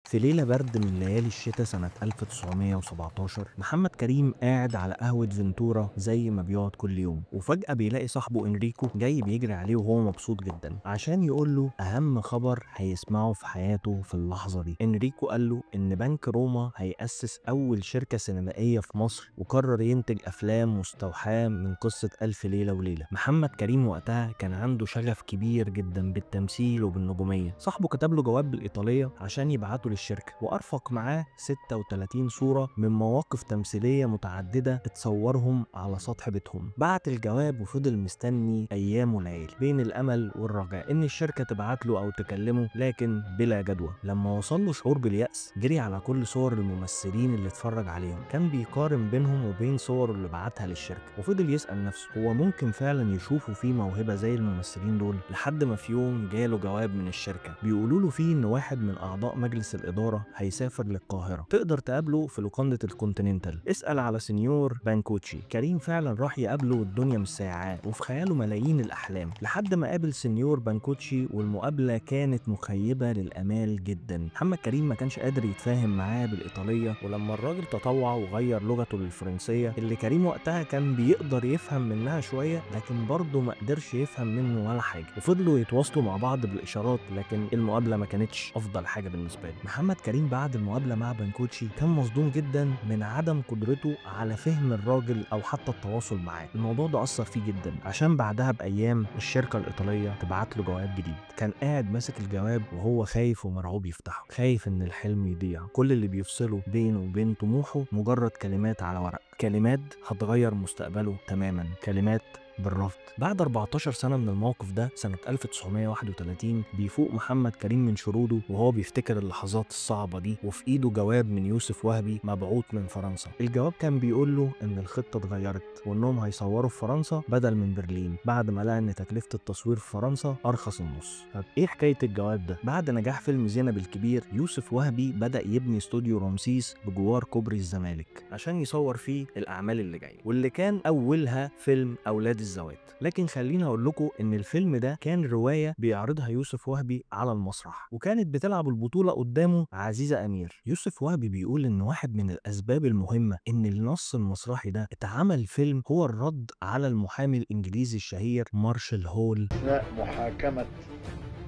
في ليلة برد من ليالي الشتاء سنة 1917 محمد كريم قاعد على قهوة فينتورا زي ما بيقعد كل يوم، وفجأة بيلاقي صاحبه إنريكو جاي بيجري عليه وهو مبسوط جدا عشان يقول له أهم خبر هيسمعه في حياته في اللحظة دي. إنريكو قال له إن بنك روما هيأسس أول شركة سينمائية في مصر وقرر ينتج أفلام مستوحاة من قصة ألف ليلة وليلة. محمد كريم وقتها كان عنده شغف كبير جدا بالتمثيل وبالنجومية. صاحبه كتب له جواب بالإيطالية عشان يبعته للشركة، وأرفق معاه 36 صورة من مواقف تمثيلية متعددة اتصورهم على سطح بيتهم. بعت الجواب وفضل مستني أيام وليالي بين الأمل والرجاء إن الشركة تبعت له أو تكلمه، لكن بلا جدوى. لما وصل له شعور باليأس جري على كل صور الممثلين اللي اتفرج عليهم، كان بيقارن بينهم وبين صوره اللي بعتها للشركة، وفضل يسأل نفسه هو ممكن فعلا يشوفوا فيه موهبة زي الممثلين دول؟ لحد ما في يوم جاله جواب من الشركة بيقولوا له فيه إن واحد من أعضاء مجلس الإدارة هيسافر للقاهرة، تقدر تقابله في لوكاندة الكونتيننتال، اسأل على سنيور بانكوتشي. كريم فعلا راح يقابله والدنيا مش سايعاه وفي خياله ملايين الأحلام، لحد ما قابل سنيور بانكوتشي، والمقابلة كانت مخيبة للآمال جدا. محمد كريم ما كانش قادر يتفاهم معاه بالإيطالية، ولما الراجل تطوع وغير لغته للفرنسية اللي كريم وقتها كان بيقدر يفهم منها شوية، لكن برضه ما قدرش يفهم منه ولا حاجة، وفضلوا يتواصلوا مع بعض بالإشارات، لكن المقابلة ما كانتش أفضل حاجة بالنسبة له. محمد كريم بعد المقابلة مع بانكوتشي كان مصدوم جدا من عدم قدرته على فهم الراجل أو حتى التواصل معاه. الموضوع ده أثر فيه جدا، عشان بعدها بأيام الشركة الإيطالية تبعت له جواب جديد. كان قاعد ماسك الجواب وهو خايف ومرعوب يفتحه، خايف إن الحلم يضيع. كل اللي بيفصله بينه وبين طموحه مجرد كلمات على ورق، كلمات هتغير مستقبله تماما، كلمات بالرفض. بعد 14 سنة من الموقف ده سنة 1931 بيفوق محمد كريم من شروده وهو بيفتكر اللحظات الصعبة دي، وفي ايده جواب من يوسف وهبي مبعوث من فرنسا. الجواب كان بيقول له ان الخطة اتغيرت وانهم هيصوروا في فرنسا بدل من برلين، بعد ما لقى ان تكلفة التصوير في فرنسا ارخص النص. طب ايه حكاية الجواب ده؟ بعد نجاح فيلم زينب الكبير يوسف وهبي بدأ يبني استوديو رمسيس بجوار كوبري الزمالك عشان يصور فيه الاعمال اللي جاية، واللي كان اولها فيلم اولاد الزوات. لكن خليني اقول لكم ان الفيلم ده كان رواية بيعرضها يوسف وهبي على المسرح، وكانت بتلعب البطولة قدامه عزيزه امير. يوسف وهبي بيقول ان واحد من الاسباب المهمة ان النص المسرحي ده اتعمل فيلم هو الرد على المحامي الانجليزي الشهير مارشال هول. اثناء محاكمة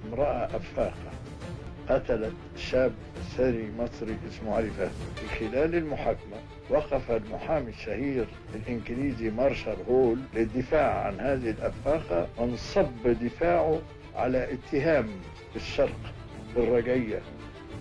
امراة افاقه قتلت شاب ثري مصري اسمه علي فهمي، في خلال المحاكمة وقف المحامي الشهير الإنجليزي مارشال هول للدفاع عن هذه الأفاقة، وانصب دفاعه على اتهام الشرق بالرجعية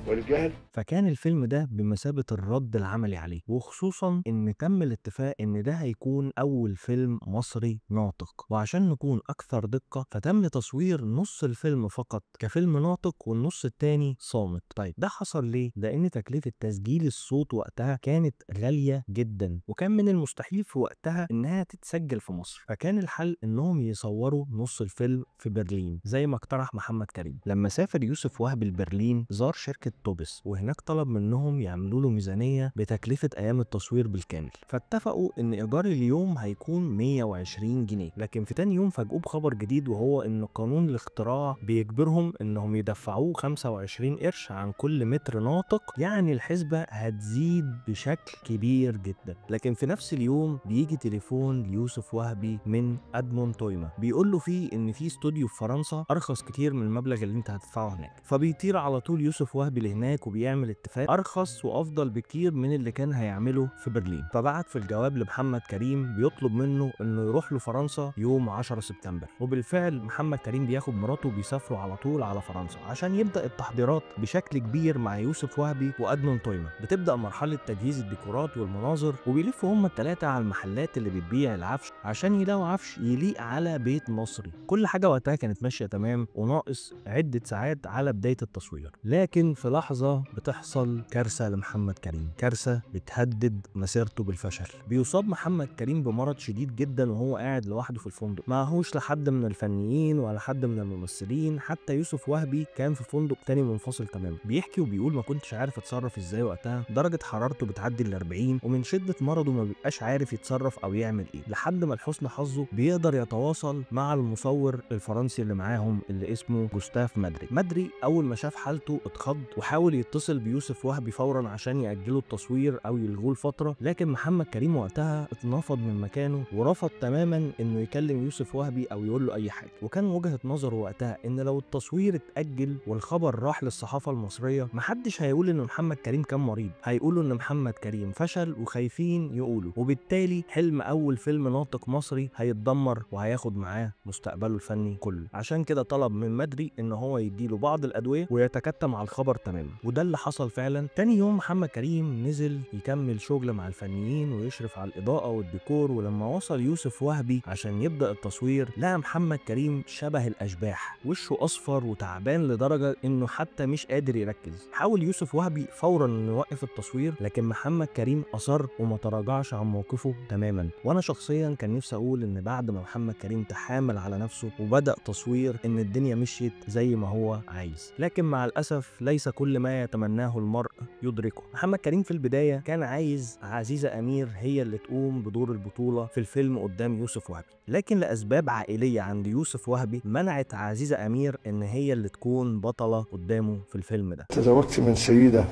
والجهل. فكان الفيلم ده بمثابة الرد العملي عليه، وخصوصا ان تم الاتفاق ان ده هيكون اول فيلم مصري ناطق. وعشان نكون اكثر دقة فتم تصوير نص الفيلم فقط كفيلم ناطق والنص التاني صامت. طيب ده حصل ليه؟ لان تكلفة تسجيل الصوت وقتها كانت غالية جدا، وكان من المستحيل في وقتها انها تتسجل في مصر، فكان الحل انهم يصوروا نص الفيلم في برلين زي ما اقترح محمد كريم. لما سافر يوسف وهبي لبرلين زار شركة توبس، وهناك طلب منهم يعملوا له ميزانية بتكلفة أيام التصوير بالكامل، فاتفقوا إن إيجار اليوم هيكون 120 جنيه. لكن في تاني يوم فاجئوه بخبر جديد، وهو إن قانون الاختراع بيجبرهم إنهم يدفعوه 25 قرش عن كل متر ناطق، يعني الحسبة هتزيد بشكل كبير جدا. لكن في نفس اليوم بيجي تليفون ليوسف وهبي من أدمون تويما بيقول له فيه إن في استوديو في فرنسا أرخص كتير من المبلغ اللي أنت هتدفعه هناك. فبيطير على طول يوسف وهبي لهناك وبيعمل اتفاق ارخص وافضل بكتير من اللي كان هيعمله في برلين. فبعت في الجواب لمحمد كريم بيطلب منه انه يروح له فرنسا يوم 10 سبتمبر، وبالفعل محمد كريم بياخد مراته وبيسافروا على طول على فرنسا عشان يبدا التحضيرات بشكل كبير مع يوسف وهبي وادمون تويما. بتبدا مرحلة تجهيز الديكورات والمناظر، وبيلفوا هما الثلاثة على المحلات اللي بتبيع العفش عشان يلاقوا عفش يليق على بيت مصري. كل حاجة وقتها كانت ماشية تمام وناقص عده ساعات على بداية التصوير، لكن في لحظة بتحصل كارثة لمحمد كريم، كارثة بتهدد مسيرته بالفشل. بيصاب محمد كريم بمرض شديد جدا وهو قاعد لوحده في الفندق، معهوش لا حد من الفنيين ولا حد من الممثلين، حتى يوسف وهبي كان في فندق تاني منفصل تماما. بيحكي وبيقول ما كنتش عارف اتصرف ازاي وقتها، درجة حرارته بتعدي ال 40 ومن شدة مرضه ما بيبقاش عارف يتصرف او يعمل ايه، لحد ما لحسن حظه بيقدر يتواصل مع المصور الفرنسي اللي معاهم اللي اسمه جوستاف مدري. مدري اول ما شاف حالته اتخض وحاول يتصل يتصل بيوسف وهبي فورا عشان يأجلوا التصوير او يلغوه لفترة، لكن محمد كريم وقتها اتنفض من مكانه ورفض تماما انه يكلم يوسف وهبي او يقول له اي حاجة. وكان وجهه نظره وقتها ان لو التصوير اتأجل والخبر راح للصحافة المصرية محدش هيقول ان محمد كريم كان مريض، هيقولوا ان محمد كريم فشل وخايفين يقولوا، وبالتالي حلم اول فيلم ناطق مصري هيتدمر وهياخد معاه مستقبله الفني كله. عشان كده طلب من مدري ان هو يديله بعض الادوية ويتكتم على الخبر تماما، وده اللي حصل فعلا. تاني يوم محمد كريم نزل يكمل شغل مع الفنيين ويشرف على الاضاءة والديكور، ولما وصل يوسف وهبي عشان يبدا التصوير لقى محمد كريم شبه الاشباح، وشه اصفر وتعبان لدرجة انه حتى مش قادر يركز. حاول يوسف وهبي فورا انه يوقف التصوير، لكن محمد كريم اصر وما تراجعش عن موقفه تماما. وانا شخصيا كان نفسي اقول ان بعد ما محمد كريم تحامل على نفسه وبدا تصوير ان الدنيا مشيت زي ما هو عايز، لكن مع الاسف ليس كل ما يتمناه المرء يدركه. محمد كريم في البداية كان عايز عزيزه امير هي اللي تقوم بدور البطولة في الفيلم قدام يوسف وهبي، لكن لاسباب عائلية عند يوسف وهبي منعت عزيزه امير ان هي اللي تكون بطلة قدامه في الفيلم ده. تزوجت من سيده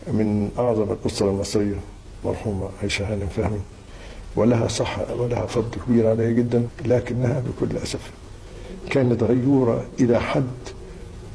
من اعظم الاسرة المصرية مرحومه عائشة هانم فهمي، ولها صحة ولها فضل كبير عليها جدا، لكنها بكل اسف كانت غيوره الى حد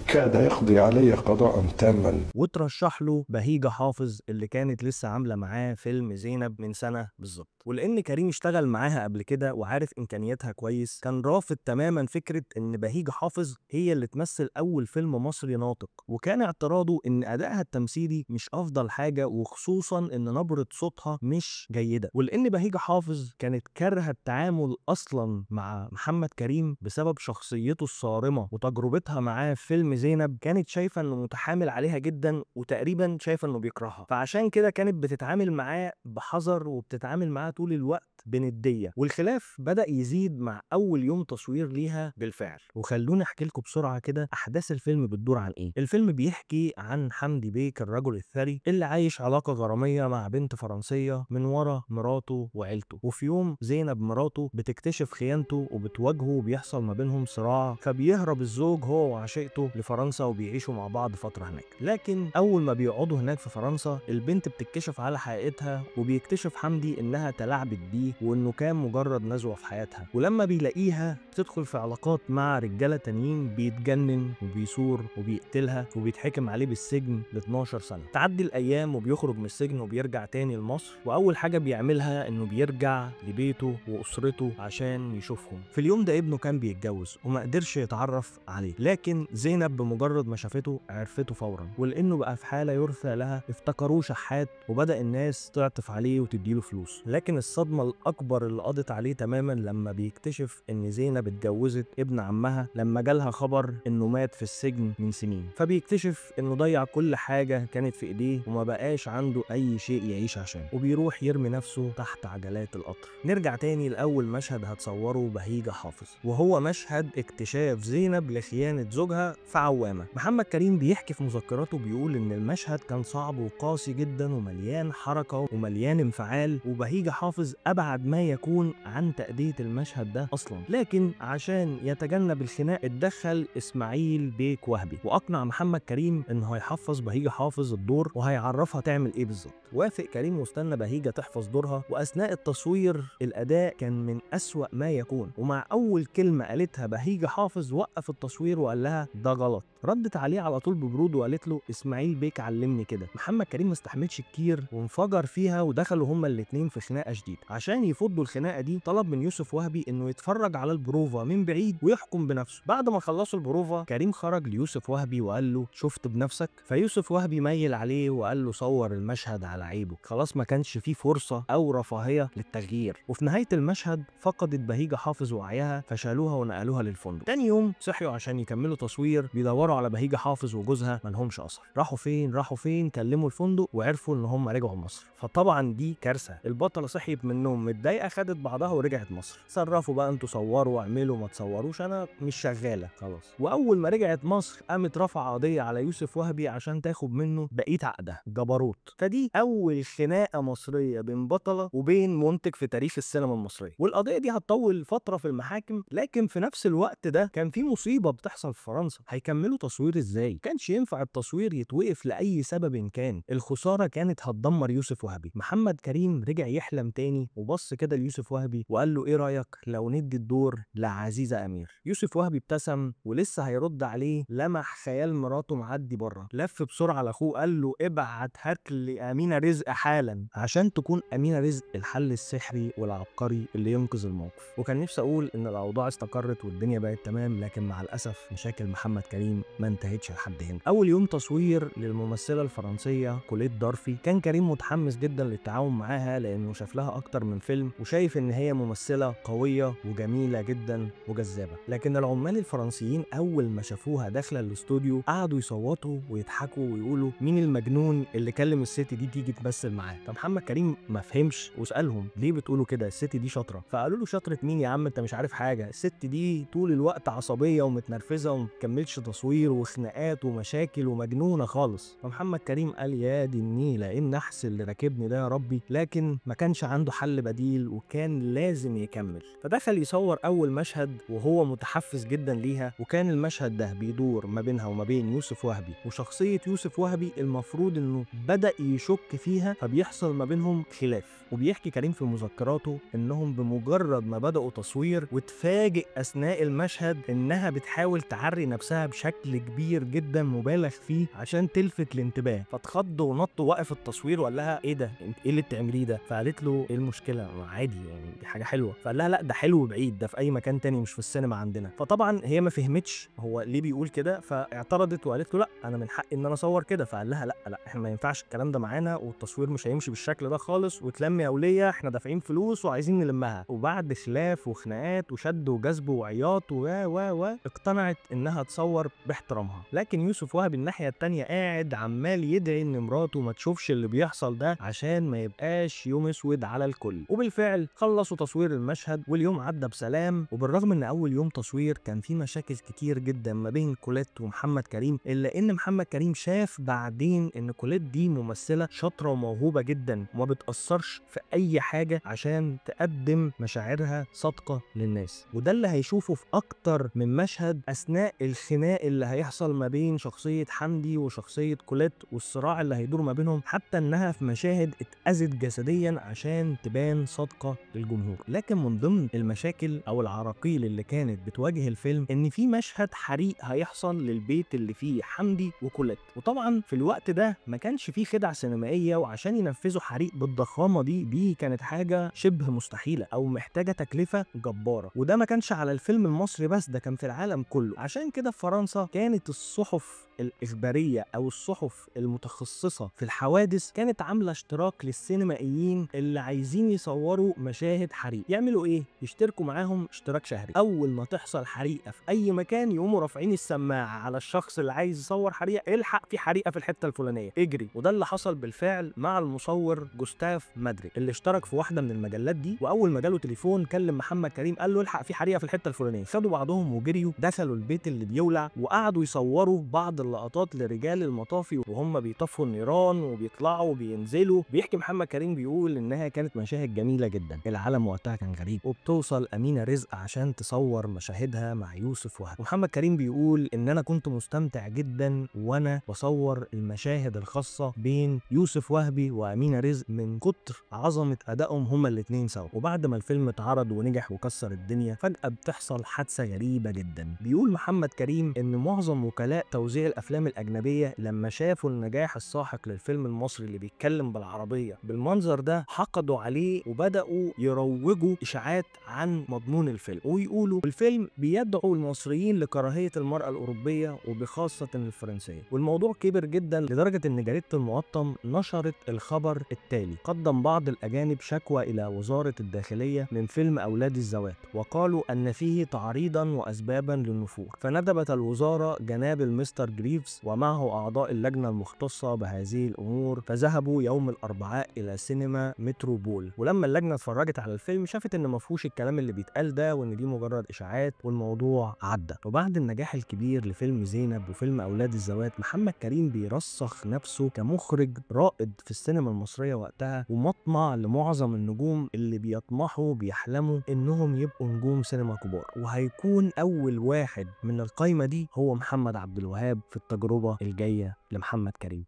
كاد يقضي علي قضاء تاما. وترشح له بهيجة حافظ اللي كانت لسه عامله معاه فيلم زينب من سنة بالظبط، ولان كريم اشتغل معاها قبل كده وعارف امكانياتها كويس كان رافض تماما فكرة ان بهيجة حافظ هي اللي تمثل اول فيلم مصري ناطق، وكان اعتراضه ان ادائها التمثيلي مش افضل حاجة، وخصوصا ان نبره صوتها مش جيدة. ولان بهيجة حافظ كانت كارهه التعامل اصلا مع محمد كريم بسبب شخصيته الصارمة وتجربتها معاه في فيلم زينب، كانت شايفه انه متحامل عليها جدا وتقريبا شايفه انه بيكرهها، فعشان كده كانت بتتعامل معاه بحذر وبتتعامل معاه طول الوقت بنديه. والخلاف بدأ يزيد مع اول يوم تصوير ليها بالفعل. وخلوني احكي لكم بسرعة كده احداث الفيلم بتدور عن ايه. الفيلم بيحكي عن حمدي بيك الرجل الثري اللي عايش علاقة غراميه مع بنت فرنسية من ورا مراته وعيلته، وفي يوم زينب مراته بتكتشف خيانته وبتواجهه وبيحصل ما بينهم صراع، فبيهرب الزوج هو وعشيقته لفرنسا وبيعيشوا مع بعض فترة هناك. لكن اول ما بيقعدوا هناك في فرنسا البنت بتتكشف على حقيقتها، وبيكتشف حمدي انها تلاعبت بيه وانه كان مجرد نزوة في حياتها. ولما بيلاقيها بتدخل في علاقات مع رجاله تانيين بيتجنن وبيثور وبيقتلها وبيتحكم عليه بالسجن ل 12 سنة. تعدي الايام وبيخرج من السجن وبيرجع تاني لمصر، واول حاجة بيعملها انه بيرجع لبيته واسرته عشان يشوفهم. في اليوم ده ابنه كان بيتجوز وما قدرش يتعرف عليه، لكن زينب بمجرد ما شافته عرفته فورا، ولانه بقى في حاله يرثى لها افتكروه شحات وبدا الناس تعطف عليه وتديله فلوس. لكن الصدمة الاكبر اللي قضت عليه تماما لما بيكتشف ان زينب اتجوزت ابن عمها لما جالها خبر انه مات في السجن من سنين، فبيكتشف انه ضيع كل حاجة كانت في ايديه وما بقاش عنده اي شيء يعيش عشانه، وبيروح يرمي نفسه تحت عجلات القطر. نرجع تاني لاول مشهد هتصوره بهيجة حافظ، وهو مشهد اكتشاف زينب لخيانه زوجها في عوامه. محمد كريم بيحكي في مذكراته بيقول ان المشهد كان صعب وقاسي جدا ومليان حركة ومليان انفعال، وبهيجة حافظ ابعد ما يكون عن تأدية المشهد ده اصلا. لكن عشان يتجنب الخناق اتدخل اسماعيل بيك وهبي واقنع محمد كريم انه هيحفظ بهيجة حافظ الدور وهيعرفها تعمل ايه بالظبط. وافق كريم واستنى بهيجة تحفظ دورها، واثناء التصوير الاداء كان من اسوأ ما يكون، ومع اول كلمة قالتها بهيجة حافظ وقف التصوير وقال لها ده غلط. ردت عليه على طول ببرود وقالت له اسماعيل بيك علمني كده. محمد كريم ما استحملش كتير وانفجر فيها، ودخلوا هما الاثنين في خناقه شديدة. عشان يفضوا الخناقة دي طلب من يوسف وهبي انه يتفرج على البروفا من بعيد ويحكم بنفسه. بعد ما خلصوا البروفا كريم خرج ليوسف وهبي وقال له شفت بنفسك؟ فيوسف وهبي ميل عليه وقال له صور المشهد على عيبه، خلاص ما كانش فيه فرصة او رفاهية للتغيير. وفي نهاية المشهد فقدت بهيجة حافظ وعيها فشالوها ونقلوها للفندق. تاني يوم صحيوا عشان يكملوا تصوير، بيدوروا على بهيجة حافظ وجوزها ما لهمش اثر. راحوا فين راحوا فين؟ كلموا الفندق وعرفوا ان هم رجعوا مصر. فطبعا دي كارثة، البطلة صحيت من النوم ومتضايقه خدت بعضها ورجعت مصر. صرفوا بقى انتوا، صوروا واعملوا ما تصوروش، انا مش شغالة خلاص. واول ما رجعت مصر قامت رفع قضية على يوسف وهبي عشان تاخد منه بقية عقدها، جبروت. فدي اول خناقه مصرية بين بطلة وبين منتج في تاريخ السينما المصرية، والقضية دي هتطول فترة في المحاكم. لكن في نفس الوقت ده كان في مصيبة بتحصل في فرنسا، هيكملوا تصوير ازاي؟ كانش ينفع التصوير يتوقف لاي سبب كان، الخسارة كانت هتدمر يوسف وهبي. محمد كريم رجع يحلم تاني وبص كده ليوسف وهبي وقال له ايه رايك لو ندي الدور لعزيزه امير؟ يوسف وهبي ابتسم ولسه هيرد عليه لمح خيال مراته معدي بره، لف بسرعة لاخوه قال له ابعت هات لي امينه رزق حالا، عشان تكون امينه رزق الحل السحري والعبقري اللي ينقذ الموقف. وكان نفسي اقول ان الاوضاع استقرت والدنيا بقت تمام، لكن مع الاسف مشاكل محمد كريم ما انتهتش لحد هنا. اول يوم تصوير للممثله الفرنسية كوليت دارفي كان كريم متحمس جدا للتعاون معاها، لانه شاف لها اكتر من فيلم وشايف ان هي ممثلة قوية وجميلة جدا وجذابه. لكن العمال الفرنسيين اول ما شافوها داخله الاستوديو قعدوا يصوتوا ويضحكوا ويقولوا مين المجنون اللي كلم الست دي تيجي تمثل معاه. فمحمد كريم ما فهمش وسالهم ليه بتقولوا كده، الست دي شاطرة. فقالوا له شاطرة مين يا عم، انت مش عارف حاجة، الست دي طول الوقت عصبية ومتنرفزه ومتكملش تصوير وخناقات ومشاكل ومجنونه خالص. فمحمد كريم قال يا دي النيله، ايه النحس اللي راكبني ده يا ربي. لكن ما كانش عنده حل بديل وكان لازم يكمل. فدخل يصور اول مشهد وهو متحفز جدا ليها، وكان المشهد ده بيدور ما بينها وما بين يوسف وهبي، وشخصية يوسف وهبي المفروض انه بدأ يشك فيها، فبيحصل ما بينهم خلاف. وبيحكي كريم في مذكراته انهم بمجرد ما بدأوا تصوير وتفاجئ اثناء المشهد انها بتحاول تعري نفسها بشكل كبير جدا مبالغ فيه عشان تلفت الانتباه، فاتخض ونط وقف التصوير وقال لها ايه ده، انت ايه اللي بتعمليه ده؟ فقالت له ايه المشكلة، عادي يعني دي حاجة حلوة. فقال لها لا ده حلو بعيد، ده في اي مكان تاني مش في السينما عندنا. فطبعا هي ما فهمتش هو ليه بيقول كده، فاعترضت وقالت له لا انا من حقي ان انا اصور كده. فقال لها لا لا احنا ما ينفعش الكلام ده معانا، والتصوير مش هيمشي بالشكل ده خالص، وتلمي يا وليه احنا دافعين فلوس وعايزين نلمها. وبعد خلاف وخناقات وشد وجذب وعياط و و و اقتنعت انها تصور باحترامها. لكن يوسف وهبي الناحية الثانية قاعد عمال يدعي ان مراته ما تشوفش اللي بيحصل ده عشان ما يبقاش يوم اسود على الكل. وبالفعل خلصوا تصوير المشهد واليوم عدى بسلام. وبالرغم ان اول يوم تصوير كان في مشاكل كتير جدا ما بين كوليت ومحمد كريم، الا ان محمد كريم شاف بعدين ان كوليت دي ممثلة شاطرة وموهوبه جدا وما بتاثرش في اي حاجة عشان تقدم مشاعرها صادقة للناس. وده اللي هيشوفه في اكتر من مشهد اثناء الخناق اللي هيحصل ما بين شخصية حمدي وشخصية كوليت والصراع اللي هيدور ما بينهم، حتى انها في مشاهد اتأذت جسديا عشان تبان صادقة للجمهور. لكن من ضمن المشاكل او العراقيل اللي كانت بتواجه الفيلم ان في مشهد حريق هيحصل للبيت اللي فيه حمدي وكوليت، وطبعا في الوقت ده ما كانش فيه خدع سينمائية، وعشان ينفذوا حريق بالضخامه دي كانت حاجة شبه مستحيلة او محتاجه تكلفة جبارة. وده ما كانش على الفيلم المصري بس، ده كان في العالم كله. عشان كده في فرنسا كانت الصحف الاخبارية او الصحف المتخصصة في الحوادث كانت عامله اشتراك للسينمائيين اللي عايزين يصوروا مشاهد حريق. يعملوا ايه؟ يشتركوا معاهم اشتراك شهري، اول ما تحصل حريقة في اي مكان يقوموا رافعين السماعة على الشخص اللي عايز يصور حريقة، الحق في حريقة في الحتة الفلانية، اجري. وده اللي حصل بالفعل مع المصور جوستاف مادري اللي اشترك في واحدة من المجلات دي، واول ما جاله تليفون كلم محمد كريم قال له الحق في حريقة في الحتة الفلانية. خدوا بعضهم وجريوا دخلوا البيت اللي بيولع وقعدوا يصوروا بعض اللقطات لرجال المطافي وهم بيطفوا النيران وبيطلعوا وبينزلوا. بيحكي محمد كريم بيقول انها كانت مشاهد جميلة جدا، العالم وقتها كان غريب. وبتوصل امينه رزق عشان تصور مشاهدها مع يوسف وهبي. ومحمد كريم بيقول ان انا كنت مستمتع جدا وانا بصور المشاهد الخاصة بين يوسف وهبي وامينه رزق من كتر عظمه ادائهم هما الاثنين سوا. وبعد ما الفيلم اتعرض ونجح وكسر الدنيا، فجاة بتحصل حادثه غريبة جدا. بيقول محمد كريم ان معظم وكلاء توزيع الافلام الاجنبية لما شافوا النجاح الساحق للفيلم المصري اللي بيتكلم بالعربية بالمنظر ده حقدوا عليه وبداوا يروجوا اشاعات عن مضمون الفيلم، ويقولوا الفيلم بيدعو المصريين لكراهيه المراة الاوروبية وبخاصة الفرنسية. والموضوع كبر جدا لدرجة ان جريدة المقطم نشرت الخبر التالي: قدم بعض الاجانب شكوى الى وزارة الداخلية من فيلم اولاد الزوات، وقالوا ان فيه تعريضا واسبابا للنفور، فندبت الوزارة جناب المستر جريفز ومعه اعضاء اللجنة المختصة بهذه الامور، فذهبوا يوم الاربعاء الى سينما متروبول، ولما ولما اللجنة اتفرجت على الفيلم شافت ان ما فيهوش الكلام اللي بيتقال ده، وان دي مجرد اشاعات، والموضوع عدى. وبعد النجاح الكبير لفيلم زينب وفيلم اولاد الذوات، محمد كريم بيرسخ نفسه كمخرج رائد في السينما المصرية وقتها، ومطمع لمعظم النجوم اللي بيطمحوا بيحلموا انهم يبقوا نجوم سينما كبار. وهيكون اول واحد من القايمة دي هو محمد عبد الوهاب في التجربة الجاية لمحمد كريم.